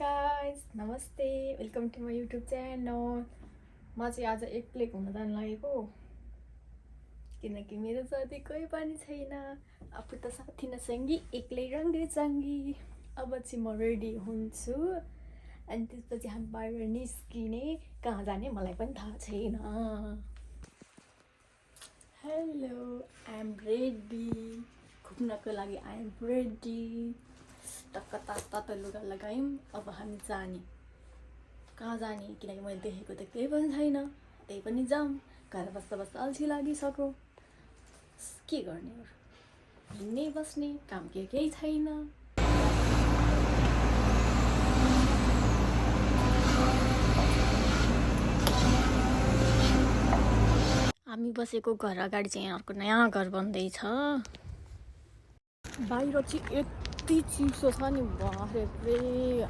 Guys नमस्ते welcome to my YouTube channel. म चाहिँ आज एक्लै घुम्न जान लागेको किनकि मेरो साथी कोही पनि छैन। आफू त साथी नसँगी एक्लै रङ्गी चङ्गी। अब चाहिँ म रेडी हुन्छु अनि त्यसपछि हामी बाहिर निस्किने। कहाँ जाने मलाई पनि थाहा छैन। Hello I am ready. घुम्नको लागि आई एम रेडी। टक्क तातो लुगा लगायौँ। अब हामी जाने। कहाँ जाने किनकि मैले देखेको त केही पनि छैन। त्यही पनि जाऊँ। घर बस्दा बस्दा अल्छी लागिसक्यो। के गर्ने अरू हिँड्नै बस्ने काम केही छैन। हामी बसेको घर अगाडि चाहिँ अर्को नयाँ घर बन्दैछ। बाहिर चाहिँ यति चिसो छ नि बाफ्रे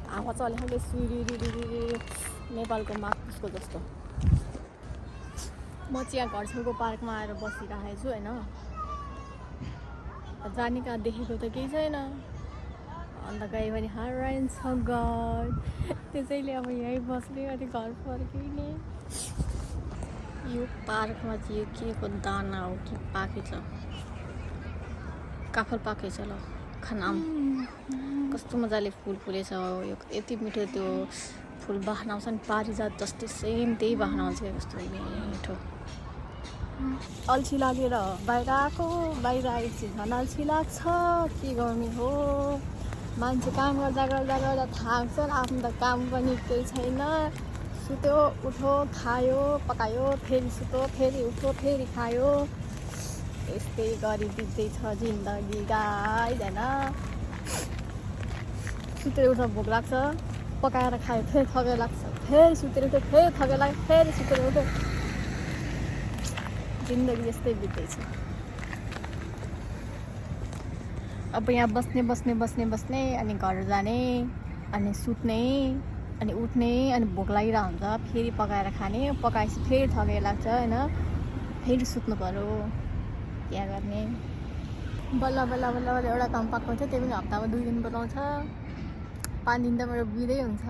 हावा चलेको सुरिरिरी नेपालको माघपुसको जस्तो। म चाहिँ यहाँ घर छेउको पार्कमा आएर बसिरहेको छु होइन। जाने कहाँ देखेको त केही छैन। अन्त गयो भने हराइन्छ घर। त्यसैले अब यहीँ बस्ने अनि घर फर्किने। यो पार्कमा चाहिँ यो के को दाना हो कि पाकेछ। काफल पाकेछ ल खानाम। कस्तो मजाले फुल फुलेछ। यो यति मिठो त्यो फुल बाख्ना आउँछ नि पारिजात जस्तै सेम त्यही बाख्ना आउँछ कस्तो मिठो। अल्छी लागेर बाहिर आएको। बाहिर आएपछि झन् अल्छी लाग्छ। के गर्ने हो मान्छे काम गर्दा गर्दा गर्दा थाक्छ। आफ्नो त काम पनि केही छैन। सुत्यो उठ्यो खायो पकायो फेरि सुत्यो फेरि उठ्यो फेरि खायो। यस्तै गरी बित्दैछ जिन्दगी गाइज होइन। सुतेर उठ्दा भोक लाग्छ पकाएर खायो फेरि थकै लाग्छ फेरि सुतेर उठ्यो फेरि थकै लाग्छ फेरि सुतेर उठ्यो। जिन्दगी यस्तै बित्दैछ। अब यहाँ बस्ने बस्ने बस्ने बस्ने अनि घर जाने अनि सुत्ने अनि उठ्ने अनि भोक लागिरहेको हुन्छ फेरि पकाएर खाने। पकाएपछि फेरि थकै लाग्छ होइन फेरि सुत्नु पर्यो। क्या गर्ने बल्ल बल्ल बल्ल बल्ल एउटा काम पाएको थियो। त्यही पनि हप्तामा 2 दिन बोलाउँछ। 5 दिन त मेरो बिदै हुन्छ।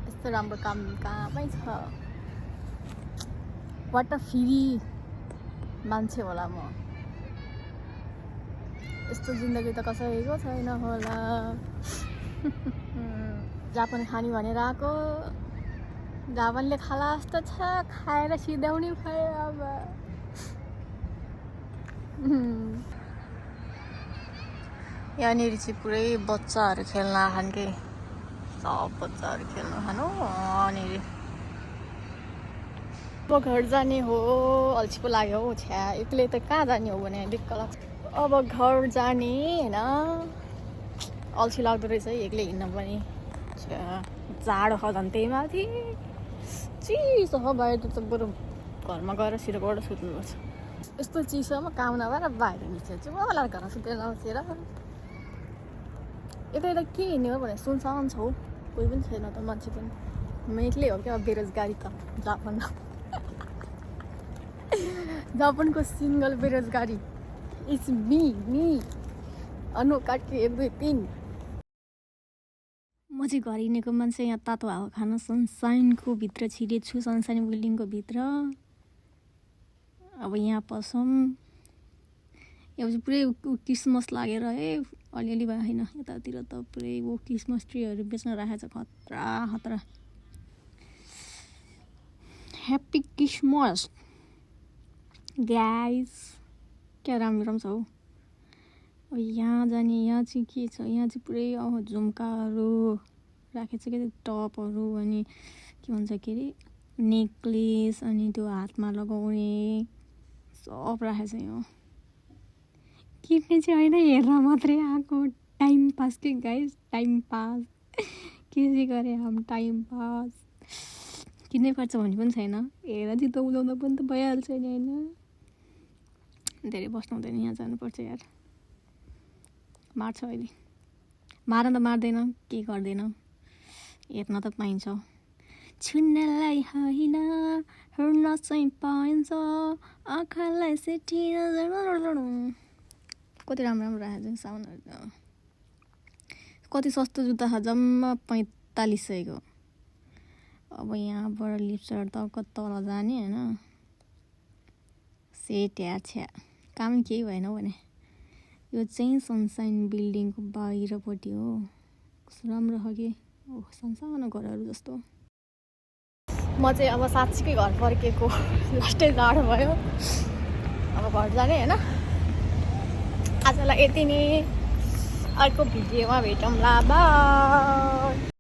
यस्तो राम्रो काम कहाँमै छ। वाट फेरि मान्छे होला म। यस्तो जिन्दगी त कसैको छैन होला। जापान खाने भनेर आएको जापानले खाला जस्तो छ। खाएर सिध्याउने भयो अब। यहाँनिर चाहिँ पुरै बच्चाहरू खेल्न आँखान् के सब बच्चाहरू खेल्न खानु। यहाँनिर अब घर जाने हो। अल्छी पो लाग्यो हौ छ्या। एक्लै त कहाँ जाने हो भने दिक्क लाग्छ। अब घर जाने होइन। अल्छी लाग्दो रहेछ है एक्लै हिँड्न पनि। जाडो छ झन् त्यही माथि चिसो छ बाहिर त बरु घरमा गएर सिरकोबाट सुत्नुपर्छ। यस्तो चिसोमा काम नभएर बाहिर निस्केर मलाई घरमा सुतेर लाउँछेर यता यता के हिँड्ने हो भने सुनसान छ हौ। कोही पनि छैन त मान्छे पनि। म एक्लै हो क्या बेरोजगारी त जापानमा। जापानको सिङ्गल बेरोजगारी इट्स मी अनु काट्यो 1 2 3। म चाहिँ घर हिँडेको मान्छे। यहाँ तातो हावा खान सनसाइनको भित्र छिरेको छु। सनसाइन बिल्डिङको भित्र। अब यहाँ पसौँ। यो चाहिँ पुरै क्रिसमस लागेर है अलिअलि भयो होइन। यतातिर त पुरै वो क्रिसमस ट्रीहरू बेच्न राखेको छ खतरा खतरा। Happy Christmas guys. क्या राम्रो छ हौ। अब यहाँ जाने। यहाँ चाहिँ के छ यहाँ चाहिँ पुरै झुम्काहरू राखेको छ क्या टपहरू अनि के भन्छ के अरे नेक्लेस अनि त्यो हातमा लगाउने सब राखेको छ यहाँ। किन्ने चाहिँ होइन हेरेर मात्रै आएको। टाइम पास के गाइज टाइम पास। के चाहिँ गरे हम टाइम पास। किन्नै पर्छ भन्ने पनि छैन। हेरेर चित्त बुझाउँदा पनि त भइहाल्छ नि होइन। धेरै बस्नु हुँदैन यहाँ जानुपर्छ यार। मार्छ अहिले मार त मार्दैन के गर्दैन। हेर्न त पाइन्छ छुन्नलाई होइन हेर्न चाहिँ पाइन्छ आँखालाई सेटिन। कति राम्रो राम्रो राखेको छ सामानहरू। कति सस्तो जुत्ता छ जम्मा अत्तालिसकेको। अब यहाँबाट लिफ्टबाट त तल जाने होइन। सेट या छ्या काम केही भएन भने। यो चाहिँ सनसाइन बिल्डिङको बाहिरपट्टि हो। कस्तो राम्रो छ कि सानो घरहरू जस्तो। म चाहिँ अब साँच्चीकै घर फर्केको लास्टै जाडो भयो। अब घर जाने होइन। आजलाई यति नै। अर्को भिडियोमा भेटौँला। बाई।